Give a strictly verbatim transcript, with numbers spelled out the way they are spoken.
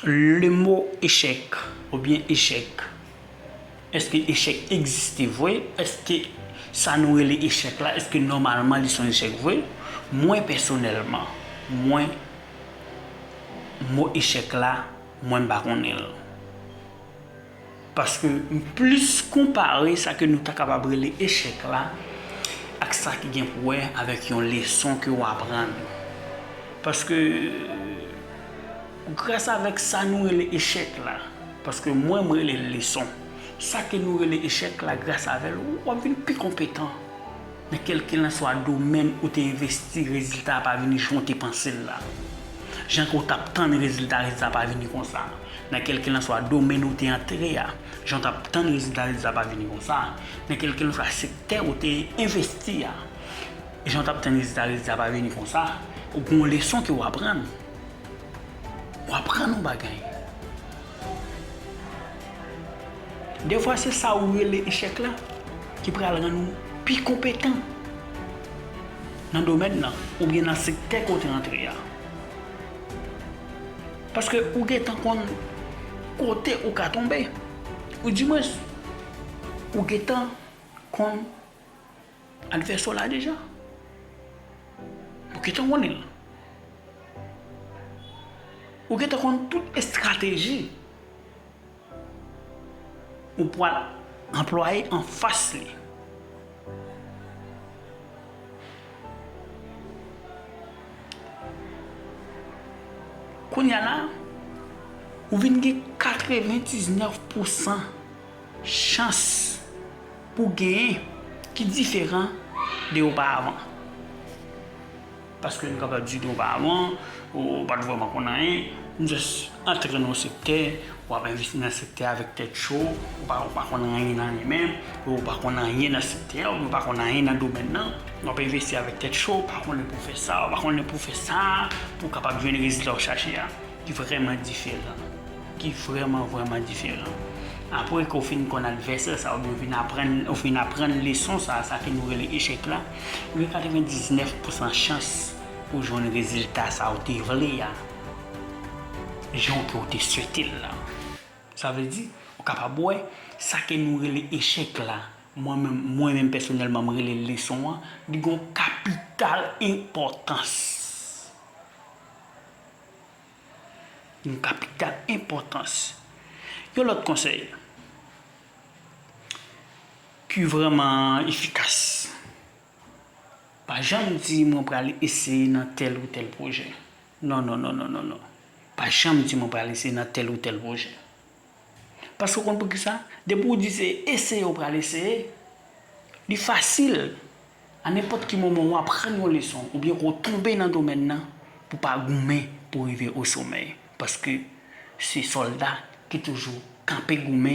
Le mo echèk oubyen echèk, èske echèk egziste vre? Èske sa nou rele echèk la, èske nòmalman li se yon echèk vre? Mwen pèsonèlman, mwen, mo echèk la, mwen m pa konnen l. Paske m plis konpare sa ke nou ta kapab rele echèk la ak sa ki gen pou wè avèk yon leson ke w aprann. Paske gras avèk sa nou rele echèk la, paske mwen m rele l leson, sa ke nou rele echèk la, gras avè l, w ap vin pi konpetan. Nan kèlkelanswa domèn ou te envesti, rezilta a pa vini jan w te panse l la. Jan ke w t ap tann rezilta, rezilta pa vini konsa. Nan kèlkelanswa domèn ou te antre a, jan w t ap tann rezilta, rezilta pa vini konsa. Nan kèlkelanswa sektè ou te envesti a, jan w t ap tann rezilta, rezilta pa vini konsa. Ou gen yon leson ke w aprann. W aprann yon bagay. Defwa se sa ou rele echèk la ki pral rann ou pi konpetan nan domèn nan oubyen nan sektè ke w te rantre a. Paske ou gentan konn kote ou ka tonbe. Ou dimwens, ou gentan konn advèsè w la deja. Ou gentan konnen l. Ou gentan konn tout estrateji ou pral anplwaye anfas li. Kounye a la, ou vin gen katrevendiznèf pousan chans pou genyen ki diferan de oparavan. Paske nou kapab di nou pa bon, ou pa t vrèman konn anyen, nou just antre nan yon sektè, w ap envesti nan sektè avèk tèt cho, ou pa, ou pa konn anyen nan li menm, ou pa konn anyen nan sektè a, ou pa konn anyen nan domèn nan, w ap envesti avèk tèt cho, ou pa konnen pou w fè sa, ou pa konnen pou w fè sa, pou w kapab jwenn rezilta w chache a. Ki vrèman diferan. Ki vrèman, vrèman diferan. Apre ke w fin konn advèsè sa, oubyen w vin aprann, ou fin aprann leson sa, sa ke nou rele echèk la, ou gen katrevendiznèf pousan chans pou w jwenn rezilta sa ou te vle a, jan ke w te swete l la. Sa vle di, ou kapab wè, sa ke nou rele echèk la, mwen menm, mwen menm pèsonèlman, m rele l leson an, li gen yon kapital enpòtans. Yon kapital enpòtans. Yon lòt konsèy ki vrèman efikas. Pa janm di mwen pral eseye nan tèl ou tèl pwojè. Non, non, non, non, non, non. Pa janm di mwen pral eseye nan tèl ou tèl pwojè. Paske w konn poukisa? Depi w di se eseye w pral eseye, li fasil. A nenpòt ki moman w aprann yon leson, oubyen ke w tonbe nan domèn nan, pou w pa goumen pou w rive o somè. Paske se sòlda ki toujou kanpe goumen.